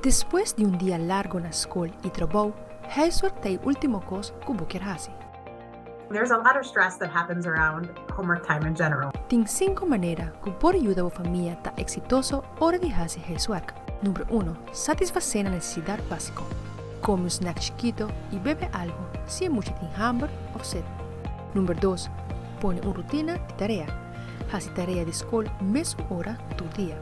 Despues di un dia largo na scol y trabou, huiswerk ta e ultimo cos cu bo kier haci. There's a lot of stress that happens around homework time in general. Tin cinco manera cu por yuda bo famia ta exitoso ora di haci huiswerk. Number uno, Satisface nan necesidad basico. Come un snack chikito y bebe algo si e mucha tin hamber of sed. Number dos, Pone un rutina di tarea. Haci tarea di scol mesun ora tur dia.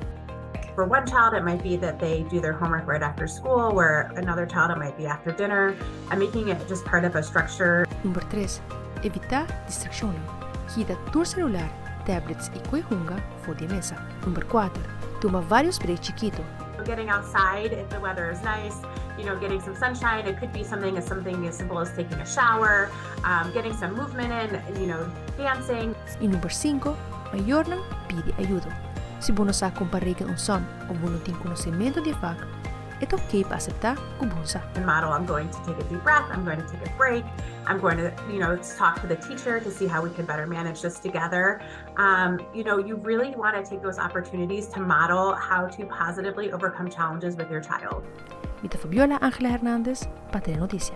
For one child it might be that they do their homework right after school, where another child it might be after dinner. I'm making it just part of a structure. Number tres, Evitá distraccionnan. Kita tur celular, tablets y koe hunga for di e mesa. Number kuater, Tuma varios break chikito. Getting outside if the weather is nice, getting some sunshine, it could be something as something as simple as taking a shower, getting some movement in, dancing. Y number cinco, Mayornan pidi ayudo. Si bo no sa con pa reken un som of bo no tin conocimento di e vak, e ta ok pa acepta cu bo no sa. Model, I'm going to take a deep breath, I'm going to take a break, I'm going to talk to the teacher to see how we can better manage this together. You really want to take those opportunities to model how to positively overcome challenges with your child. Mi ta Fabiola Angela Hernandez pa Telenoticia.